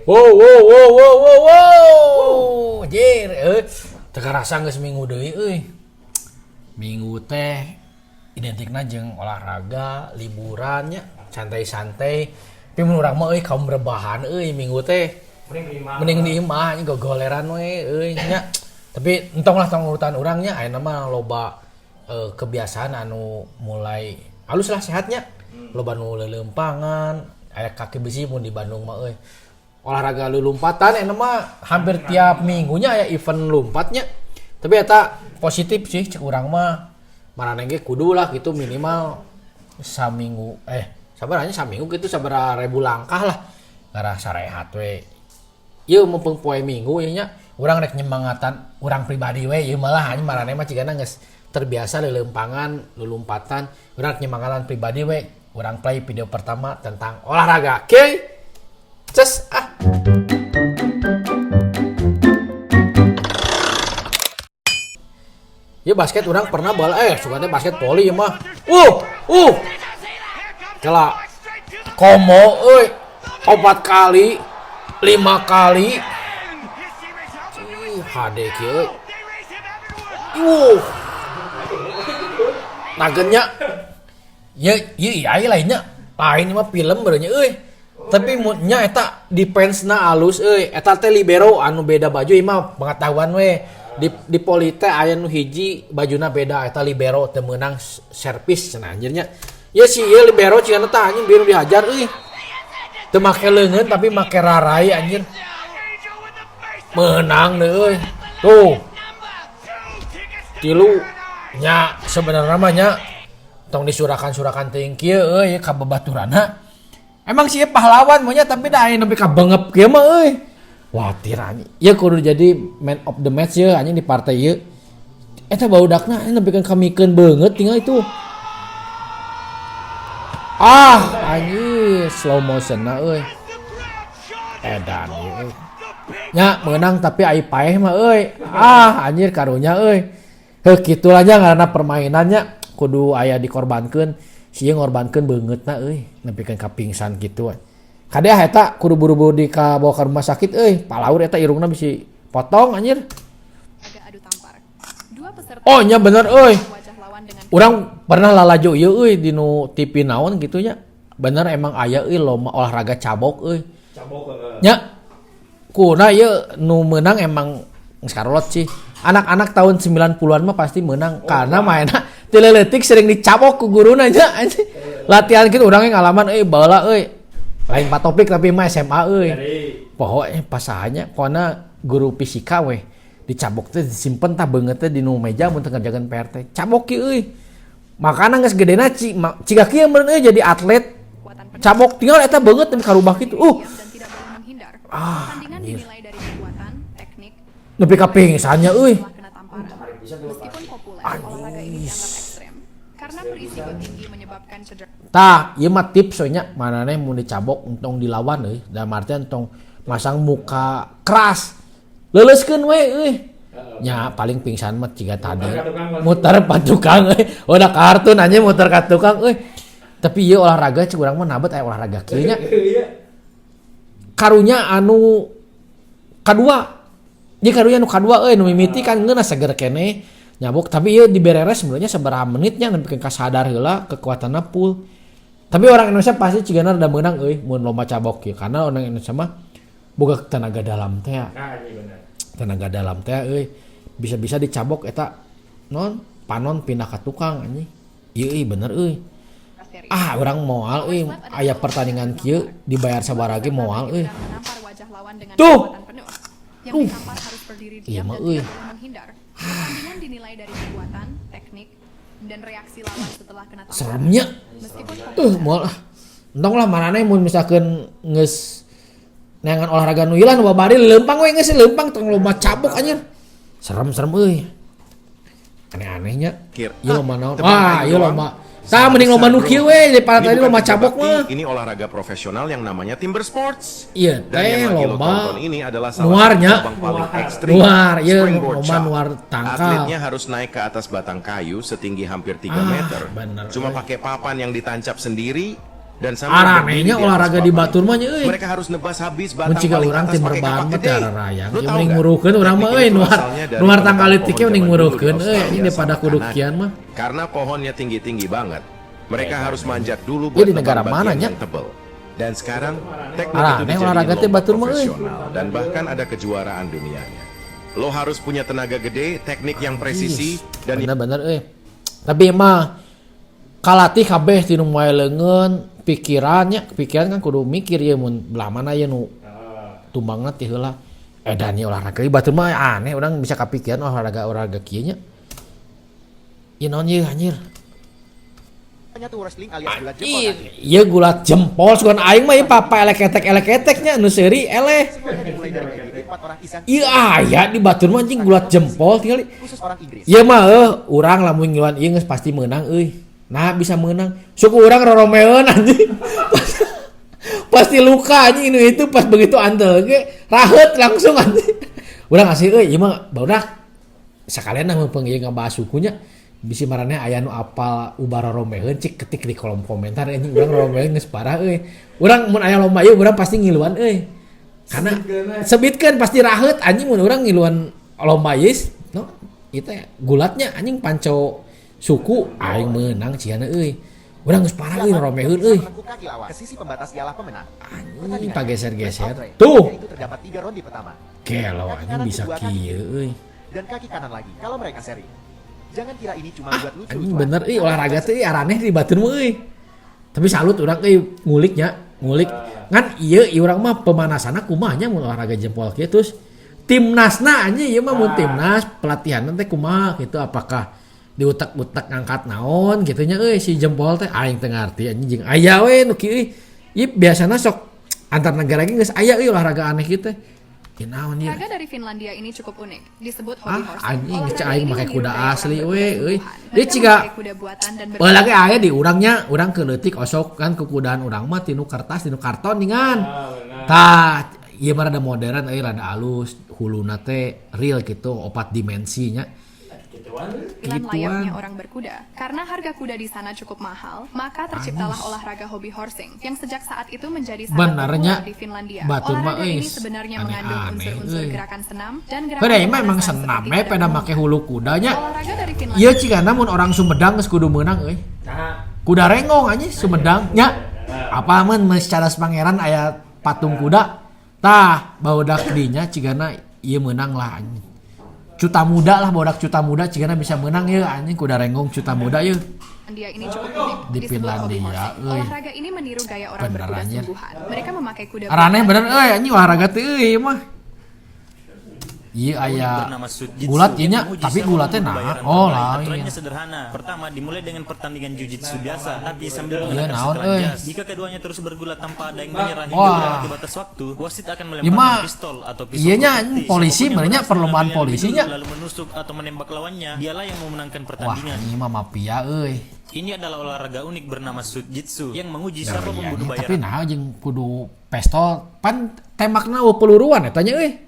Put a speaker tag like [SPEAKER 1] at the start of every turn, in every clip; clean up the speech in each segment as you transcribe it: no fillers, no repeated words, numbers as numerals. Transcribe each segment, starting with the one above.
[SPEAKER 1] Wow wow wow wow wow wow. Jir, teu karasa geus minggu deui euy. Minggu teh identikna jeung olahraga, liburan nya, santai-santai. Tapi mun urang mah euy kaum rebahan euy minggu teh. Mending di imah anjing gogoleran we euy nya. Tapi entong lah tong urutan urang nya, ayeuna mah loba kebiasaan anu mulai halus lah sehatnya. Loba nu leuleumpangan, aya kaki besi mun di Bandung mah euy. Olahraga lulumpatan ayeuna mah hampir tiap minggunya aya event lompatnya. Tapi eta positif sih cek urang mah. Maraneh ge kudu lah gitu minimal saminggu sabaranya saminggu gitu sabaraha ribu langkah lah ngarasa rehat we. Ieu mumpung poe Minggu ieu nya urang rek nyemangatan urang pribadi we ieu malah anjing maraneh mah cigana geus terbiasa leuleumpangan, lulumpatan. Urang rek nyemangatan pribadi we, urang play video pertama tentang olahraga. Oke. Okay? Ces ah. Ya basket orang pernah bala sukanya basket poli ya mah. Kela komo euy 4 kali, 5 kali. Cih, HD kieu euy. Nagennya. Ya ieu ai lainnya. Lain mah film berenya euy. Tapi nya eta defense-na alus euy. Eta teh libero anu beda baju ieu mah pengetahuan we. Di poli teh aya nu hiji bajuna beda eta libero teu meunang servis cenah anjirnya. Ya si ieu libero cigana tah anjing bieu dihajar euy. Teu make leungeun tapi make rarai anjir. Meunang deui euy. Tuh. Tilu nya sebenarnya mah nya tong disurakan-surakan teuing kieu euy ka babaturanna. Emang sih pahlawan mah nya tapi da aya nepi ka bengep kieu mah euy. Wah tirani, ya kudu jadi man of the match ya anjing di partai ieu. Eta baudakna anjing nepikeun kamikeun beungeut tinggal itu. Ah, anjing slow motion-na euy. Edan ieu euy. Nya meunang tapi ai paeh mah euy. Ah, anjir karunya euy. Heuh kitu lah nya ngaranna permainannya kudu aya dikorbankeun. Si ieu ngorbankeun beungeutna euy, nepikeun ka pingsan kitu. Kade eta kudu buru-buru dikabawa ka rumah sakit euy, palaur eta irungna bisi potong anjir. Oh nya bener euy. Urang pernah lalajo ieu euy di nu TV naon kitu nya. Bener emang aya euy lomba olahraga cabok euy.
[SPEAKER 2] Cabok heeh.
[SPEAKER 1] Nya kuna ieu nu meunang emang geus sih. Anak-anak tahun 90-an mah pasti menang karena mainna ti leutik sering dicabok ku guruna nya anjing. Latihan kitu urang ge ngalaman euy baheula euy. Lain Pak Topik tapi mah SMA euy. Poho pasahanya pokona guru fisika weh dicabok teh disimpen tah beungeut teh di nu meja mun teu ngerjakeun PR teh. Cabok kieu euy. Makana geus gedena ciga kieu meureun euy jadi atlet. Cabok tinggal eta beungeut nepi karubah kitu. Ah, anjir. Nepi ka pingsannya euy. Anjis. Tah, ieu mah tips we nya maraneh mun dicabok entong dilawan euy. Dalam artian entong masang muka keras. Leuleuskeun we euy. Nya paling pingsan mah ciga tadi. Muter pa tukang euy. Udah kartun anjing muter ka tukang euy. Tapi ieu olahraga cik urang mah nabet aya olahraga kieu nya. Karunya anu kadua. Ieu karunya anu kadua euy nu mimiti kan ngeunah seger keneh. Nyabok tapi ieu dibereres sebenarnya sabaraha menitnya nepikeun ka sadar heula kekuatanna full. Tapi orang Indonesia pasti cigana rada meunang euy mun lomba cabok ieu karena orang Indonesia mah boga tenaga dalam teh.
[SPEAKER 2] Nah, iya bener.
[SPEAKER 1] Tenaga dalam teh euy bisa-bisa dicabok eta non panon pindah ka tukang anjing. Ieu euy bener euy. Ah urang moal euy aya pertandingan kieu dibayar sabaraha ge moal euy. Tuh. Iya mah euy.
[SPEAKER 3] Pertandingan dinilai dari kekuatan, teknik, dan reaksi lawan setelah kena tamparan.
[SPEAKER 1] Seremnya. Moal ah. Entong lah maraneh mun misalkeun geus neangan olahraga nu ieu lah nu babari leumpang we geus leumpang tong loba cabok anjir. Serem-serem euy. Aneh-anehnya. Ieu lomba naon? Wah, ieu lomba. Tah mending lomba nu kieu we daripada tadi lomba cabok mah.
[SPEAKER 4] Ini olahraga profesional yang namanya Timber Sports.
[SPEAKER 1] Iya,
[SPEAKER 4] dan yang
[SPEAKER 1] teh
[SPEAKER 4] lagi lo
[SPEAKER 1] lomba
[SPEAKER 4] tonton ini adalah salah
[SPEAKER 1] nuarnya.
[SPEAKER 4] satu cabang paling ekstrim.
[SPEAKER 1] Nuar, iya,
[SPEAKER 4] Springboard
[SPEAKER 1] lomba
[SPEAKER 4] chop.
[SPEAKER 1] Nuar tangkal.
[SPEAKER 4] Atletnya harus naik ke atas batang kayu setinggi hampir 3 meter.
[SPEAKER 1] Bener,
[SPEAKER 4] Cuma
[SPEAKER 1] euy.
[SPEAKER 4] pakai papan yang ditancap sendiri Dan sambil berdiri
[SPEAKER 1] Aranehnya
[SPEAKER 4] di atas
[SPEAKER 1] olahraga di
[SPEAKER 4] papan,
[SPEAKER 1] batur mah nya euy.
[SPEAKER 4] mereka harus nebas habis
[SPEAKER 1] Mun
[SPEAKER 4] batang
[SPEAKER 1] ciga
[SPEAKER 4] paling
[SPEAKER 1] urang
[SPEAKER 4] atas
[SPEAKER 1] tim
[SPEAKER 4] pakai kapak
[SPEAKER 1] rebahan mah
[SPEAKER 4] gede.
[SPEAKER 1] teh ararayang.
[SPEAKER 4] Lo
[SPEAKER 1] Ieu
[SPEAKER 4] tau
[SPEAKER 1] mending
[SPEAKER 4] nggak?
[SPEAKER 1] nguruhkeun urang mah
[SPEAKER 4] Teknik
[SPEAKER 1] euy
[SPEAKER 4] ini tuh
[SPEAKER 1] nuar
[SPEAKER 4] asalnya dari
[SPEAKER 1] nuar
[SPEAKER 4] penebang
[SPEAKER 1] tangkal
[SPEAKER 4] pohon
[SPEAKER 1] leutiknya mending
[SPEAKER 4] zaman dulu di
[SPEAKER 1] nguruhkeun euy anjing
[SPEAKER 4] Australia
[SPEAKER 1] daripada
[SPEAKER 4] sama
[SPEAKER 1] kudu
[SPEAKER 4] Kanada.
[SPEAKER 1] kian mah.
[SPEAKER 4] Karena pohonnya tinggi-tinggi banget, mereka harus manjat dulu
[SPEAKER 1] Ieu
[SPEAKER 4] buat
[SPEAKER 1] di negara
[SPEAKER 4] nebang
[SPEAKER 1] mana
[SPEAKER 4] bagian
[SPEAKER 1] nya?
[SPEAKER 4] yang tebel. Dan sekarang teknik itu
[SPEAKER 1] Araneh
[SPEAKER 4] dijadiin
[SPEAKER 1] olahraga teh
[SPEAKER 4] lomba
[SPEAKER 1] batur mah euy.
[SPEAKER 4] profesional dan bahkan ada kejuaraan dunianya. Lo harus punya tenaga gede, teknik yang presisi, dan
[SPEAKER 1] Bener-bener euy. Tapi emang kalatih kabeh tinu moe leungeun pikirannya, pikiran kan kudu mikir ieu mun belah mana ieu nu tumbangna ti heula. Edan ieu olahraga ieu batur mah aneh urang bisa kapikiran olahraga-olahraga kieu nya. Ieu naon ieu anjir?
[SPEAKER 2] Tuh wrestling alias gulat jempol
[SPEAKER 1] Anjir,
[SPEAKER 2] kaki.
[SPEAKER 1] ieu gulat jempol sugan aing mah ieu papa eleketek-eleketeknya nu seuri eleh.
[SPEAKER 2] Semuanya dimulai dari ide empat orang iseng
[SPEAKER 1] Ieu aya di batur mah anjing gulat jempol tingali.
[SPEAKER 2] khusus orang Inggris.
[SPEAKER 1] Ieu mah eueuh urang lamun ngiluan ieu geus pasti meunang euy. Nah bisa meunang. Suku urang roromeun anjing. Pasti luka anjing nu itu pas begitu antel ge raheut langsung anjing. Urang asli euy ieu mah barudak sakalian mah mumpung ieu ngabahas sukunya bisi maraneh aya nu apal ubar roromeheun cik ketik di kolom komentar anjing urang roromeheun geus parah euy. Urang mun aya lomba ieu urang pasti ngiluan euy. Karena sebitkeun pasti raheut anjing mun urang ngiluan lomba ieu no ieu teh gulatnya anjing panco suku aing meunang cigana euy. Urang geus parah euy roromeheun euy.
[SPEAKER 2] Menekuk kaki lawan ke sisi pembatas ialah pemenang.
[SPEAKER 1] Anjing pageser-geser.
[SPEAKER 2] Outright,
[SPEAKER 1] Tuh.
[SPEAKER 2] yaitu terdapat 3 ronde pertama
[SPEAKER 1] Gelo anjing bisa kieu euy.
[SPEAKER 2] dan kaki kanan lagi kalau mereka seri. Jangan kira ini cuma buat
[SPEAKER 1] Anjing
[SPEAKER 2] lucu-lucuan.
[SPEAKER 1] bener euy olahraga teh euy araneh di batur mah euy. Tapi salut urang euy nguliknya, ngulik. Ngan ieu ieu urang mah pemanasanna kumaha nya mun olahraga jempol kieu terus timnasna anjing ieu mah mun timnas pelatihanna teh kumaha gitu apakah diutek-utek ngangkat naon gitu nya euy si jempol teh aing teu ngarti anjing jeung aya we nu kieu euy. Ieu biasana sok antar negara ge geus aya euy olahraga aneh kieu teh. Ieu naon ieu?
[SPEAKER 3] Olahraga dari Finlandia ini cukup unik, disebut hobby
[SPEAKER 1] Ah,
[SPEAKER 3] horsing.
[SPEAKER 1] anjing
[SPEAKER 3] Olahraga
[SPEAKER 1] cek aing
[SPEAKER 3] ini
[SPEAKER 1] make
[SPEAKER 3] meniru
[SPEAKER 1] kuda
[SPEAKER 3] gaya orang
[SPEAKER 1] asli
[SPEAKER 3] berkuda
[SPEAKER 1] we euy.
[SPEAKER 3] sungguhan.
[SPEAKER 1] Dia
[SPEAKER 3] Mereka
[SPEAKER 1] ciga
[SPEAKER 3] memakai kuda buatan dan
[SPEAKER 1] Baheula lagi aya di urangnya, urang keleutik osok kan kukudaan urang mah tinu kertas, tinu karton ningan. Tah, ieu mah rada modern euy, rada alus, huluna teh real gitu, opat dimensinya.
[SPEAKER 3] Tampilan
[SPEAKER 1] Gituan.
[SPEAKER 3] layaknya orang berkuda. Karena harga kuda di sana cukup mahal, maka terciptalah
[SPEAKER 1] Anjis.
[SPEAKER 3] olahraga hobby horsing yang sejak saat itu menjadi sangat
[SPEAKER 1] Benernya,
[SPEAKER 3] populer di Finlandia.
[SPEAKER 1] batur mah
[SPEAKER 3] Olahraga ini
[SPEAKER 1] euy,
[SPEAKER 3] sebenarnya mengandung
[SPEAKER 1] aneh-aneh
[SPEAKER 3] unsur-unsur
[SPEAKER 1] euy.
[SPEAKER 3] gerakan senam dan gerakan
[SPEAKER 1] Beda ieu mah emang
[SPEAKER 3] pemanasan
[SPEAKER 1] senam
[SPEAKER 3] seperti
[SPEAKER 1] we
[SPEAKER 3] pada
[SPEAKER 1] peda
[SPEAKER 3] umumnya.
[SPEAKER 1] make hulu kudanya.
[SPEAKER 3] Olahraga dari Finlandia
[SPEAKER 1] Ieu cigana mun orang Sumedang geus kudu meunang euy.
[SPEAKER 5] Nah,
[SPEAKER 1] Kuda renggong anjing Sumedang nya. Apa mun secara pangeran aya patung kuda. Tah, barudak dinya cigana ieu meunang lah anjing. Cuta muda lah barudak cuta muda cigana bisa menang ya anjing kuda renggong cuta muda ya.
[SPEAKER 3] Finlandia ini cukup unik,
[SPEAKER 1] Di
[SPEAKER 3] disebut hobby
[SPEAKER 1] Finlandia,
[SPEAKER 3] horsing.
[SPEAKER 1] euy.
[SPEAKER 3] Olahraga ini meniru gaya orang
[SPEAKER 1] Bener,
[SPEAKER 3] berkuda
[SPEAKER 1] anjir.
[SPEAKER 3] sungguhan. Mereka memakai kuda
[SPEAKER 1] Araneh
[SPEAKER 3] buatan
[SPEAKER 1] bener euy anjing olahraga teh euy mah. Ieu aya
[SPEAKER 6] Bernama Sujitsu
[SPEAKER 1] gulat ieu
[SPEAKER 6] yang
[SPEAKER 1] nya,
[SPEAKER 6] menguji
[SPEAKER 1] tapi
[SPEAKER 6] siapa
[SPEAKER 1] gulatnya
[SPEAKER 6] pembunuh
[SPEAKER 1] nah
[SPEAKER 6] bayaran
[SPEAKER 1] oh
[SPEAKER 6] terbaik.
[SPEAKER 1] lain.
[SPEAKER 6] Aturannya sederhana. Pertama, dimulai dengan pertandingan jujitsu biasa, tapi sambil
[SPEAKER 1] Iya,
[SPEAKER 6] mengenakan
[SPEAKER 1] naon,
[SPEAKER 6] setelan
[SPEAKER 1] euy.
[SPEAKER 6] jas. Jika keduanya terus bergulat tanpa ada yang menyerah hingga
[SPEAKER 1] Wah.
[SPEAKER 6] melewati batas waktu, wasit akan
[SPEAKER 1] Ieu
[SPEAKER 6] melemparkan
[SPEAKER 1] mah
[SPEAKER 6] pistol atau pisau
[SPEAKER 1] ieu nya
[SPEAKER 6] properti.
[SPEAKER 1] polisi
[SPEAKER 6] Siapapun yang
[SPEAKER 1] merenya
[SPEAKER 6] berhasil
[SPEAKER 1] perlombaan
[SPEAKER 6] mengambilnya lebih
[SPEAKER 1] polisinya.
[SPEAKER 6] dulu lalu menusuk atau menembak lawannya, dialah yang memenangkan
[SPEAKER 1] Wah,
[SPEAKER 6] pertandingan.
[SPEAKER 1] ini mah mafia euy.
[SPEAKER 6] Ini adalah olahraga unik bernama Sujitsu yang menguji siapa
[SPEAKER 1] Iya,
[SPEAKER 6] pembunuh
[SPEAKER 1] nya, tapi
[SPEAKER 6] bayaran
[SPEAKER 1] nah jeung kudu pistol pan tembakna eueuh peluruan eta nya euy.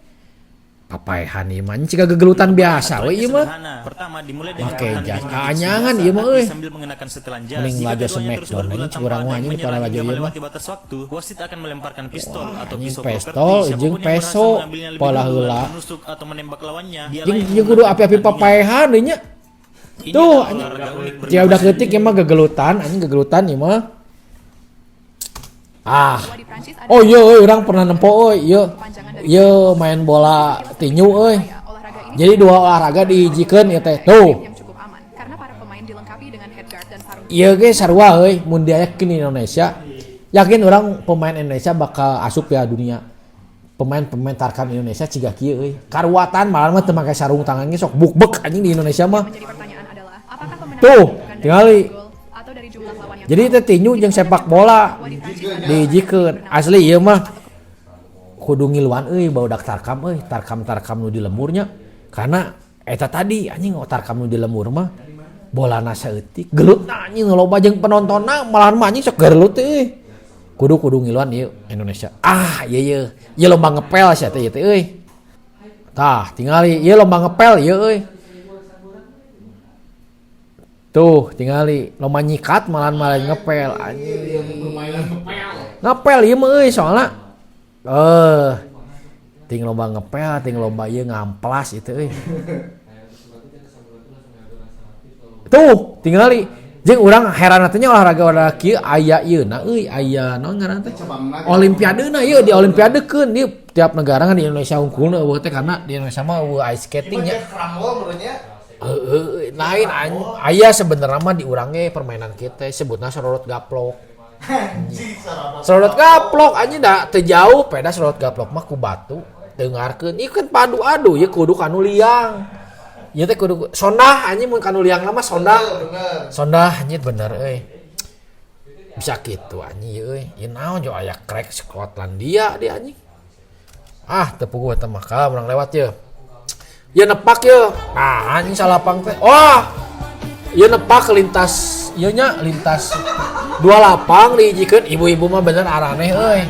[SPEAKER 1] Papaehan ieu mah ciga gegelutan biasa we ieu mah.
[SPEAKER 6] Sederhana. Pertama dimulai dengan
[SPEAKER 1] Make
[SPEAKER 6] pertandingan
[SPEAKER 1] jas
[SPEAKER 6] jujitsu
[SPEAKER 1] kaanyangan
[SPEAKER 6] biasa,
[SPEAKER 1] ieu mah
[SPEAKER 6] tapi
[SPEAKER 1] euy.
[SPEAKER 6] sambil mengenakan setelan jas.
[SPEAKER 1] Mending
[SPEAKER 6] Jika
[SPEAKER 1] laju
[SPEAKER 6] keduanya terus
[SPEAKER 1] Smackdown
[SPEAKER 6] bergulat
[SPEAKER 1] anjing
[SPEAKER 6] tanpa
[SPEAKER 1] curang
[SPEAKER 6] ada
[SPEAKER 1] mah
[SPEAKER 6] yang
[SPEAKER 1] anjing
[SPEAKER 6] menyerah
[SPEAKER 1] pada laju
[SPEAKER 6] hingga
[SPEAKER 1] ieu mah.
[SPEAKER 6] melewati batas waktu, wasit akan melemparkan pistol
[SPEAKER 1] Wah,
[SPEAKER 6] atau
[SPEAKER 1] anjing
[SPEAKER 6] pisau
[SPEAKER 1] pistol
[SPEAKER 6] properti.
[SPEAKER 1] jeung
[SPEAKER 6] Siapapun yang berhasil
[SPEAKER 1] peso
[SPEAKER 6] mengambilnya lebih
[SPEAKER 1] pola
[SPEAKER 6] dulu
[SPEAKER 1] heula.
[SPEAKER 6] lalu menusuk atau menembak lawannya, dialah
[SPEAKER 1] Jeung
[SPEAKER 6] yang
[SPEAKER 1] jeung kudu
[SPEAKER 6] memenangkan
[SPEAKER 1] api-api
[SPEAKER 6] pertandingan.
[SPEAKER 1] papaehan deui nya.
[SPEAKER 6] Ini
[SPEAKER 1] Tuh,
[SPEAKER 6] adalah
[SPEAKER 1] anjing.
[SPEAKER 6] olahraga unik
[SPEAKER 1] Jika
[SPEAKER 6] bernama
[SPEAKER 1] udah ketik emang gegelutan, anjing gegelutan ieu mah. Ah.
[SPEAKER 3] Bahwa di Prancis ada
[SPEAKER 1] Oh iya euy, urang pernah nempo euy, ieu.
[SPEAKER 3] kepanjangan dari
[SPEAKER 1] Ieu main bola tinju euy.
[SPEAKER 3] Olahraga ini
[SPEAKER 1] Jadi dua olahraga dihijikeun ieu teh. Tuh.
[SPEAKER 3] yang cukup aman karena para pemain dilengkapi dengan headguard dan sarung
[SPEAKER 1] Ieu ge sarua euy, mun diayakeun di Indonesia. Yakin orang pemain Indonesia bakal asup Piala Dunia. Pemain-pemain tarkam Indonesia ciga kieu euy. Karuatan malah mah teu make sarung tangan ge sok bukbek anjing di Indonesia mah.
[SPEAKER 3] Menjadi pertanyaan adalah apakah pemenang
[SPEAKER 1] Tuh,
[SPEAKER 3] ditentukan dari
[SPEAKER 1] tingali.
[SPEAKER 3] jumlah gol atau dari jumlah lawan yang
[SPEAKER 1] Jadi
[SPEAKER 3] kalah?
[SPEAKER 1] teh tinju jeung sepak bola
[SPEAKER 3] Bahwa di Prancis ada
[SPEAKER 1] dihijikeun. Asli ieu mah kudu ngiluan euy barudak tarkam euy, tarkam-tarkam nu di lemburnya. Karena eta tadi anjing tarkam nu di lembur mah bolana saeutik, gelutna anjing loba jeung penontonna malahan mah anjing sok gerelut teh euy. Kudu kudu ngiluan ieu Indonesia. Ah, ieu ieu. Ieu lomba ngepel sia teh ieu teh euy. Tah, tingali ieu lomba ngepel ieu euy. Tuh, tingali lomba nyikat malah malah ngepel anjing.
[SPEAKER 5] Permainan ngepel.
[SPEAKER 1] Ngepel ieu mah euy, soalna ting lomba ngepel, ting lomba ieu ngamplas itu euy. Tuh, tingali jeung urang heran teh nya, olahraga olahraga kieu aya ieu na euy, aya naon ngaranna teh?
[SPEAKER 5] Cabangna gitu.
[SPEAKER 1] Olimpiadena ieu, di olimpiadekeun ieu tiap negara kan. Di Indonesia unggulna euweuh teh karena di Indonesia mah euweuh ice skating nya.
[SPEAKER 5] Karambol menurutnya.
[SPEAKER 1] Heeh, lain aya sebenarnya mah di urang ge permainan kita sebutna sorot gaplok.
[SPEAKER 5] Anjing, sarapa.
[SPEAKER 1] Sorot gaplok anjing, da teu jauh peda sorot gaplok mah ku batu dengarkeun. Ieu kan padu adu, ieu kudu kanu liang. Ieu teh kudu sondah anjing, mun kanu liang mah sondah.
[SPEAKER 5] Bener.
[SPEAKER 1] Sondah anjing, bener euy. Bisa kitu anjing ieu euy. Ieu naon jo, aya krek Skotlandia dia anjing. Ah, teu puguh eta mah, kalah urang lewat ye. Ya nepak ye. Nah, anjing salapang teh. Wah. Ieu nepak lintas ieu nya, lintas dua lapang dihijikeun, ibu-ibu mah bener araneh euy.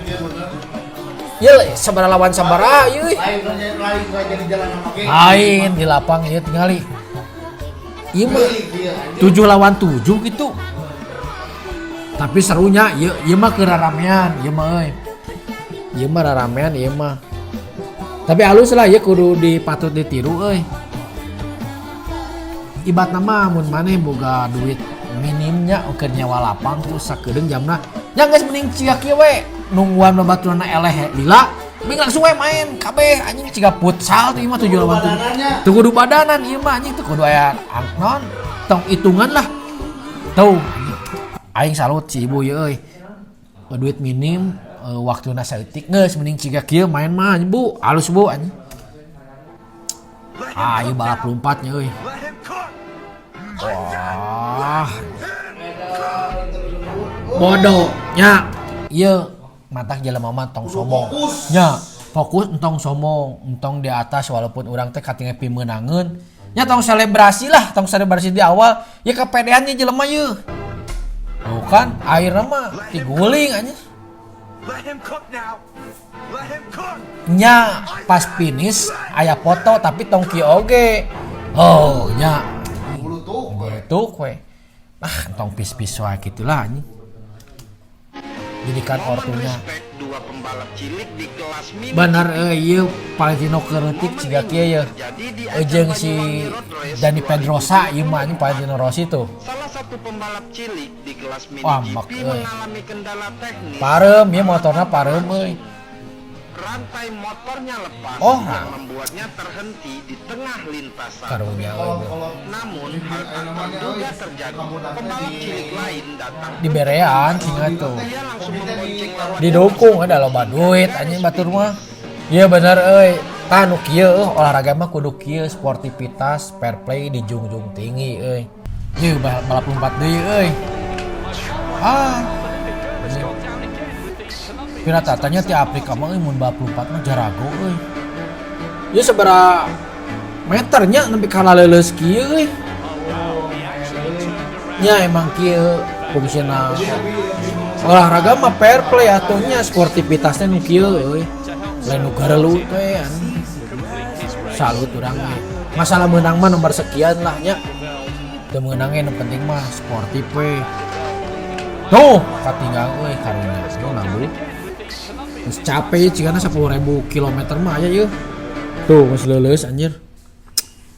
[SPEAKER 1] Ieu sabaraha lawan sabaraha ieu euy.
[SPEAKER 5] Lain lain lain jadi jalan sama ge.
[SPEAKER 1] Lain di lapang ieu tingali. Ieu mah
[SPEAKER 5] Iya, anjing.
[SPEAKER 1] 7 lawan 7 gitu. Tapi serunya ieu, ieu mah keur raramean ieu mah euy. Ieu mah raramean ieu mah. Tapi halus lah ieu, kudu dipatut ditiru euy. Ibaratna mah mun maneh boga duit minimnya keur nyewa lapang tuh sakedeung jamna. Nya geus mending ciga kieu we, nungguan babaturna eleh lila, mending langsung we main kabeh anjing, ciga futsal tuh ieu mah 7 lawan 7.
[SPEAKER 5] Badanannya.
[SPEAKER 1] Teu kudu badanan ieu mah anjing, teu kudu aya naon, tong hitungan lah. Tuh, aing salut si ibu ieu euy. Duit minim, waktuna saeutik, geus mending ciga kieu main mah anjing, Bu. Halus, Bu, anjing. Ah, ieu balap lompatnya euy. Wah. Bodoh nya. Ieu matak jelema mah tong sombong. Nya, fokus, entong sombong, entong di atas walaupun urang teh katinggal pimeunangeun. Nya tong selebrasi lah, tong selebrasi di awal. Ya kepedeannya jelema ieu. Tuh kan, akhirnya mah diguling anjing. Nya pas finish aya foto, tapi tong kieu oge. Oh, nya.
[SPEAKER 5] Bulutuk.
[SPEAKER 1] Bulutuk we. Ah, tong pis-pis wae gitulah anjing. Jadikan ortunya.
[SPEAKER 4] Respect dua pembalap cilik di kelas mini.
[SPEAKER 1] Bener euy, ieu Valentino kereutik siga kieu ye.
[SPEAKER 4] Jadi di
[SPEAKER 1] Jeung si Dani Pedrosa ieu mah anjing, Valentino Rossi tuh.
[SPEAKER 4] Salah satu pembalap cilik di kelas mini
[SPEAKER 1] Wah, mak
[SPEAKER 4] GP
[SPEAKER 1] euy.
[SPEAKER 4] Mengalami kendala teknis.
[SPEAKER 1] Pareum ieu motorna, pareum euy.
[SPEAKER 4] Rantai motornya lepas
[SPEAKER 1] Oh,
[SPEAKER 4] yang
[SPEAKER 1] nah.
[SPEAKER 4] membuatnya terhenti di tengah lintasan.
[SPEAKER 1] Karunya
[SPEAKER 5] Kalau
[SPEAKER 1] euy.
[SPEAKER 5] kalau
[SPEAKER 4] Namun hal tak
[SPEAKER 5] namanya,
[SPEAKER 4] terduga
[SPEAKER 5] euy,
[SPEAKER 4] terjadi.
[SPEAKER 5] kamu datang
[SPEAKER 4] Pembalap cilik lain datang.
[SPEAKER 1] Diberean tinggal tuh.
[SPEAKER 4] Dia langsung membonceng lawannya.
[SPEAKER 1] Didukung ada loba duit anjing batur mah. Iya bener euy. Tah nu kieu euy, olahraga mah kudu kieu, sportivitas, fair play dijunjung tinggi euy. Ieu balap lompat deui euy. Ah. Pira tatanya ti Afrika mah euy, mun balap lompat mah jarago euy. Ieu sabaraha meternya nepi ka leuleus kieu euy. Nya emang kieu fungsina olahraga mah, fair play atuh nya, sportivitasnya nu kieu euy. Lain nu garelu teh anjing. Salut urang ge. Masalah menang mah nomor sekian lah nya. Teu meunangnya, nu penting mah sportif we. Tuh, katinggal euy, karunya. Tuh nabung. Geus capek cigana 10.000 kilometer mah aya ieu. Tuh geus leuleus anjir.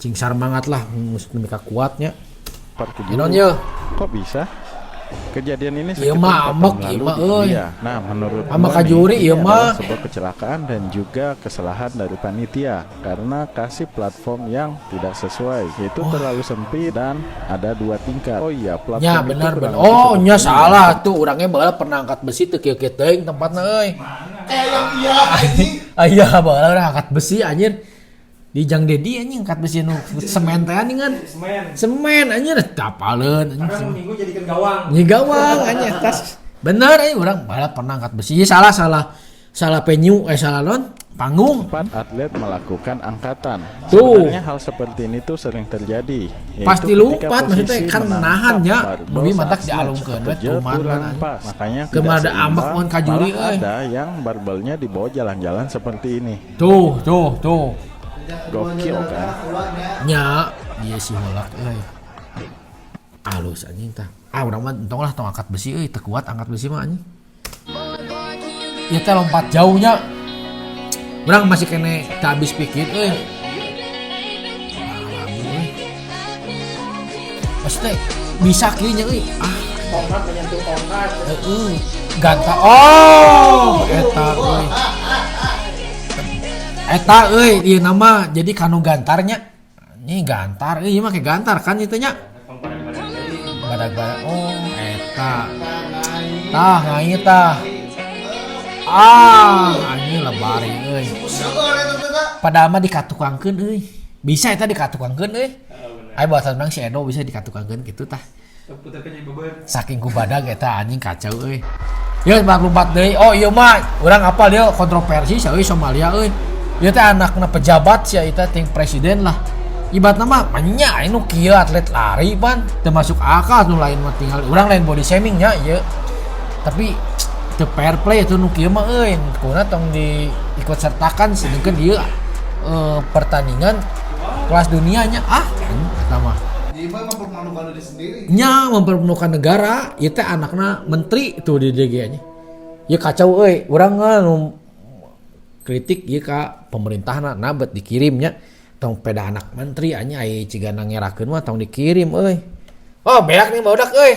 [SPEAKER 1] Cing semangat lah, geus nepi ka kuatnya.
[SPEAKER 7] Parkir
[SPEAKER 1] Ieu naon
[SPEAKER 7] dulu.
[SPEAKER 1] ieu?
[SPEAKER 7] Kok bisa? Kejadian ini
[SPEAKER 1] Ieu
[SPEAKER 7] sekitar
[SPEAKER 1] mah
[SPEAKER 7] 4
[SPEAKER 1] amok,
[SPEAKER 7] tahun
[SPEAKER 1] ieu
[SPEAKER 7] lalu
[SPEAKER 1] mah,
[SPEAKER 7] di
[SPEAKER 1] euy.
[SPEAKER 7] India. Nah, menurut
[SPEAKER 1] Ama
[SPEAKER 7] gua nih,
[SPEAKER 1] kajuri,
[SPEAKER 7] ini
[SPEAKER 1] ieu
[SPEAKER 7] adalah
[SPEAKER 1] mah.
[SPEAKER 7] Sebuah kecelakaan dan juga kesalahan dari panitia karena kasih platform yang tidak sesuai, yaitu terlalu sempit dan ada dua tingkat. Oh iya, platform
[SPEAKER 1] Nya
[SPEAKER 7] itu
[SPEAKER 1] benar
[SPEAKER 7] kurang
[SPEAKER 1] benar.
[SPEAKER 7] lebih
[SPEAKER 1] Oh, nya
[SPEAKER 7] seperti ini.
[SPEAKER 1] salah tuh orangnya, baheula pernah angkat besi teu kieu-kieu teuing tempatna euy.
[SPEAKER 5] Kayak yang iya anjing.
[SPEAKER 1] Ah iya, baheula urang angkat besi anjir. Di Jang Dedi anjing, angkat besi nu semen teh anjing kan.
[SPEAKER 8] Semen.
[SPEAKER 1] Semen anjir, tapaleun anjing.
[SPEAKER 8] Karena minggu jadikan gawang.
[SPEAKER 1] Nyi gawang anjing tas. Bener euy, urang baheula pernah angkat besi. Iya, salah salah. Salah venue, eh salah non panggung.
[SPEAKER 7] Empat atlet melakukan angkatan.
[SPEAKER 1] Tuh.
[SPEAKER 7] Sebenarnya hal seperti ini tuh sering terjadi, yaitu
[SPEAKER 1] Pasti
[SPEAKER 7] ketika
[SPEAKER 1] lompat, maksudnya
[SPEAKER 7] posisi
[SPEAKER 1] kan
[SPEAKER 7] menangkap
[SPEAKER 1] nahan nya.
[SPEAKER 7] barbel
[SPEAKER 1] Lebih
[SPEAKER 7] saat
[SPEAKER 1] matak
[SPEAKER 7] snatch
[SPEAKER 1] dialungkeun
[SPEAKER 7] atau
[SPEAKER 1] we
[SPEAKER 7] jerk
[SPEAKER 1] kuman
[SPEAKER 7] kurang
[SPEAKER 1] kan.
[SPEAKER 7] pas. Makanya
[SPEAKER 1] Keun
[SPEAKER 7] tidak
[SPEAKER 1] ada ambek
[SPEAKER 7] seimbang,
[SPEAKER 1] mun kajuri
[SPEAKER 7] malah
[SPEAKER 1] euy.
[SPEAKER 7] ada yang barbelnya dibawa jalan-jalan seperti ini.
[SPEAKER 1] Tuh, tuh, tuh.
[SPEAKER 7] Gokil kan?
[SPEAKER 1] Nya, dia si holak euy. Halus anjing tah. Ah, urang mah entong lah, tong angkat besi euy, teu kuat angkat besi mah anjing. Ieu teh lompat jauhnya. Urang masih keneh teu habis pikir euy. Ah, labu euy. Maksudnya bisa kieu nya euy. Ah,
[SPEAKER 8] Tongkat menyentuh tongkat.
[SPEAKER 1] heeh. Ganta. Oh, eta euy. Eta euy ieu nama jadi kanu gantarnya. Ini gantar euy, ieu mah kayak gantar kan itu nya. Badag-badag. Oh, eta. Tah ngait tah. Ah, anjing lebari euy.
[SPEAKER 5] Seueur eta teh da.
[SPEAKER 1] Padahal mah dikatukangkeun euy. Bisa eta dikatukangkeun euy. Ayo buatan urang si Edo bisa dikatukangkeun gitu tah. Saking ku badag eta anjing kacau euy. Ya lompat deui. Oh iya mah urang apal dia kontroversi sia euy Somalia euy. Ieu teh anakna pejabat sia eta ting presiden lah. Ibaratna mah nya anu kieu atlet lari pan teu masuk akal nu lain mah tinggal urang lain body shaming nya ieu. Tapi teu fair play itu nu kieu mah euy. Kuna tong diikut sertakan sedengkeun ieu pertandingan kelas dunianya ah eta mah.
[SPEAKER 5] Jadi mah mempermalukan diri sendiri.
[SPEAKER 1] Nya mempermalukan negara, ieu teh anakna menteri tuh di DG nya. Ya kacau euy, urang nu kritik ieu ka pemerintahna na bet dikirimnya tong peda anak menteri anya ai cigana ngerakeun mah tong dikirim euy. Oh, beak nih barudak euy.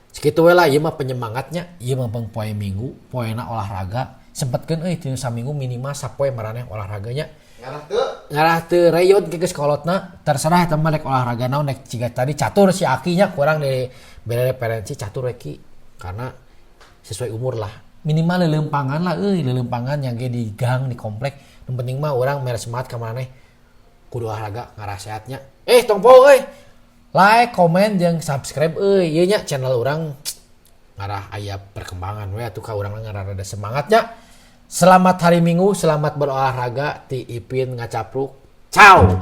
[SPEAKER 1] Sakitu we lah ieu mah penyemangatnya, ieu mah peng poe Minggu, poena olahraga. Sempetkeun euy tina saminggu minimal sapoe maraneh olahraganya.
[SPEAKER 5] Ngarah teu.
[SPEAKER 1] Ngarah teu reyot ge geus kolotna, terserah eta mah rek olahraga naon rek ciga tadi catur si Aki nya kurang di bere referensi catur we Ki. Karena sesuai umur lah. Minimal leuleumpangan lah euy, leuleumpangan yang ge di gang di komplek. Nu penting mah urang mere semangat ka maneh kudu olahraga ngarah sehatnya. Tong poho euy. Like, komen jeung subscribe euy. Ieu nya channel urang ngarah aya perkembangan we atuh ka urang ngarah rada semangatnya. Selamat hari Minggu, selamat berolahraga ti Ipin ngacapruk. Ciao.